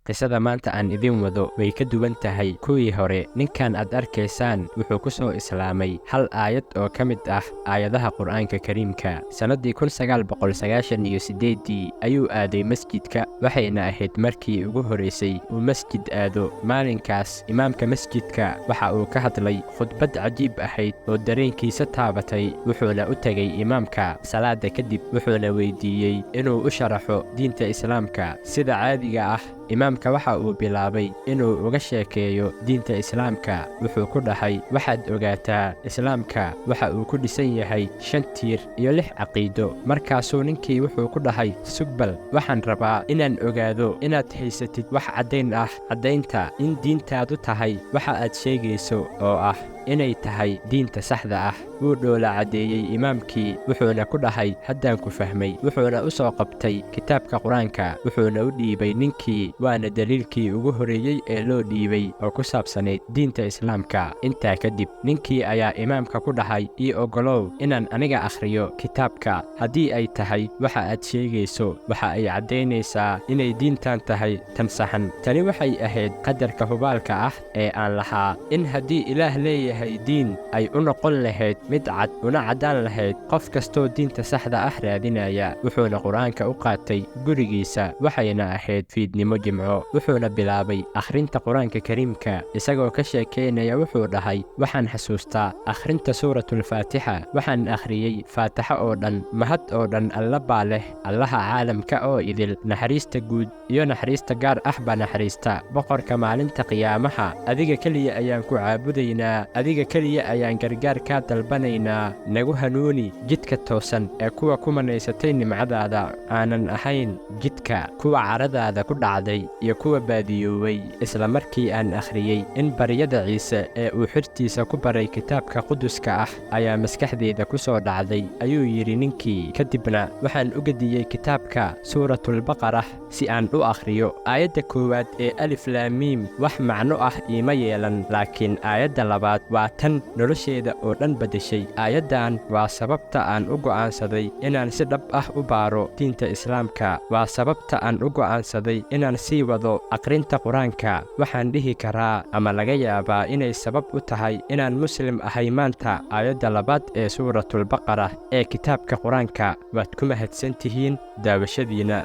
Qisada maanta aan idin wado way ka duwan tahay kuwii hore. Ninkan aad arkaysaan wuxuu ku soo islaamay hal aayad oo ka mid ah aayadaha Qur'aanka Kariimka. Sannaddii 1998-dii ayuu aaday masjidka, waxayna ahayd markii ugu horraysay uu masjid aado. Maalinkaas imaamka masjidka waxa uu ka hadlay khudbad cajiib ahayd oo dareenkiisa taabatay. Wuxuuna u tegay imaamka salaadda kadib, wuxuuna weydiiyey inuu u sharaxo diinta Islaamka. Sida caadiga ah, imaamka waxa uu bilaabay inuu uga sheekeeyo diinta Islaamka. Wuxuu ku dhahay: "Waxaad ogaataa, Islaamka waxa uu ku dhisan yahay shan tiir iyo lix caqiido." Markaasuu ninkii wuxuu ku dhahay: "Sugbal, waxaan rabaa inaan ogaado inaad haysatid wax caddayn ah, caddaynta in diintaadu tahay waxa aad sheegayso oo ah inay tahay diinta saxda ah." Wuu dhoola caddeeyey imaamkii, wuxuuna ku dhahay: "Haddaan ku fahmay." Wuxuuna u soo qabtay kitaabka Qur-aanka, wuxuuna u dhiibay ninkii, waana daliilkii ugu horreeyey ee loo dhiibay oo ku saabsanayd diinta Islaamka. Intaa kadib ninkii ayaa imaamka ku dhahay: "Ii oggolow inaan aniga akhriyo kitaabka. Haddii ay tahay waxa aad sheegayso, waxa ay caddaynaysaa inay diintan tahay tan saxan." Tani waxay ahayd qadarka hubaalka ah ee aan lahaa in haddii Ilaah leeyahay diin, ay u noqon lahayd mid cad una caddaan lahayd qof kastoo diinta saxda ah raadinaya. Wuxuuna Qur-aanka u qaatay gurigiisa, waxayna ahayd fiidnimo Jimco. Wuxuuna bilaabay akhrinta Qur-aanka Kariimka isagoo ka sheekaynaya. Wuxuu dhahay: "Waxaan xasuustaa akhrinta Suuratulfaatixa. Waxaan akhriyey Faataxo oo dhan. Mahad oo dhan Alla baa leh, Allaha caalamka oo idil, naxariista guud iyo naxariista gaar ah baa naxariista, boqorka maalinta qiyaamaha. Adiga keliya ayaan ku caabudaynaa, adiga keliya ayaan gargaar kaa dalbanaynaa. Nagu hanuuni jidka toosan ee kuwa ku manaysatay nimcadaada, aanan ahayn jidka kuwa caradaada ku dhacday iyo kuwa baadiyoobay." Isla markii aan akhriyey in baryada Ciise ee uu xertiisa ku baray kitaabka quduska ah ayaa maskaxdeyda ku soo dhacday, ayuu yidhi ninkii. "Kadibna waxaan u gediyey kitaabka Suuratulbaqara si aan u akhriyo aayadda koowaad ee alif laamiim. Wax macno ah iima yeelan, laakiin aayadda labaad waa tan nolosheeda oo dhan beddeshay. Aayaddan waa sababta aan u go'aansaday inaan si dhab ah u baaro diinta Islaamka. Waa sababta aan u go'aansaday inaan sii wado akhrinta Qur-aanka. Waxaan dhihi karaa ama laga yaabaa inay sabab u tahay inaan Muslim ahay maanta, aayadda labaad ee Suuratulbaqara ee kitaabka Qur-aanka. Waad ku mahadsan tihiin daawashadiina."